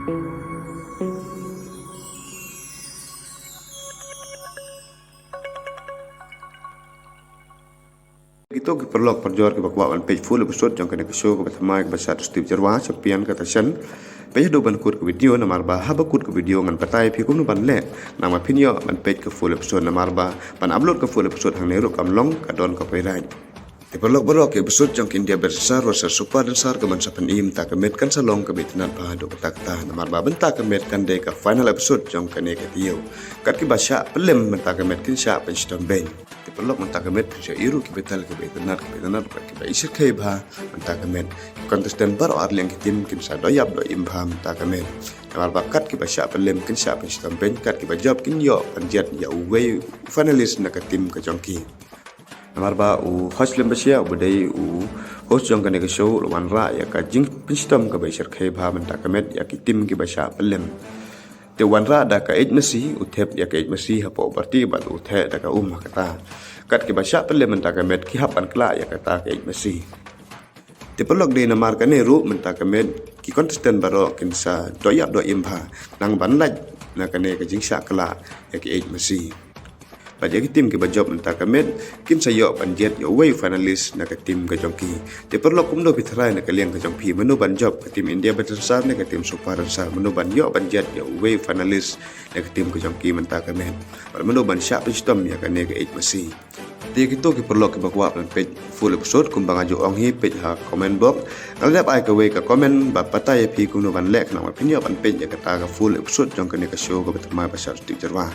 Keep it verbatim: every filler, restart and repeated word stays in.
Kito ki paralok parajor kiba kwah ban peit full episode jong kane ka show kaba thymmai kaba shad u Steve Jyrwa, Champion kata shen. Peit haduh ban kut ka video namar ba haba kut ka video ngan batai ïa phi kumno ban leh. Nang ba phin ïoh ban peit ka full episode namar ba ban upload ka full episode hangne ruh kam long, ka don ka copyright. Te paralok baroh, ka episode jong ka India versus Sar versus Super Dancer ka ban sa pyni mynta ka miet kan sa long kaba itynnad bha haduh katta katta namar ba mynta ka miet kan dei ka final episode jong kane ka taïew. Kat kiba shah pynlem mynta ka miet kin shah pynshitom beiñ. Te paralok, mynta ka miet phin sa ïohi ruh ki battle kiba itynnad kiba itynnad, kat kiba ishyrkhei bha mynta ka miet. Ki contestant baroh arliang ki team kin sa doh ïap doh im bha mynta ka miet. Namar ba kat kiba shah pynlem kin shah pynshitom beiñ, kat kiba jop kin ïoh ban jied ïa uwei u finalist na ka team ka jong ki. Namar ba u host Lymbasiah uba dei u host jong kane ka show u la wanrah ïa ka jingpynshitom kaba ishyrkhei bha mynta ka miet ïa ki team kiba shah pynlem. Te u wanrah da ka eit masi, u thep ïa ka eit masi hapoh u parti bad u theh da ka um ha kata. Kat kiba shah pynlem mynta ka miet ki hap ban klah ïa kata ka eit masi. Te paralok, dei namar kane ruh mynta ka miet ki contestant baroh kin sa doh ïap doh im bha nang ban lait na kane ka jingshah klah ïa ka eit masi. Bad ïa ki team kiba jop mynta ka miet kin sa ïoh ban jied ïa uwei u finalist na ka team ka jong ki. Te paralok, kumno phi tharai na ka liang ka jong phi, mano ban jop, ka team India versus Sar ne ka team Super Dancer, mano ban ïoh ban jied ïa uwei u finalist na ka team ka jong ki mynta ka miet? Bad mano ban shah pynshitom ïa kane ka eit masi? Te kito ki paralok kiba kwah ban peit full episode, kumba nga ju ong hi, peit ha comment box. Nga la dep ai kawei ka comment ba batai ïa phi kumno ban leh khnang ba phin ïoh ban peit ïa kata ka full episode jong kane ka show kaba thymmai ba shad u Steve Jyrwa.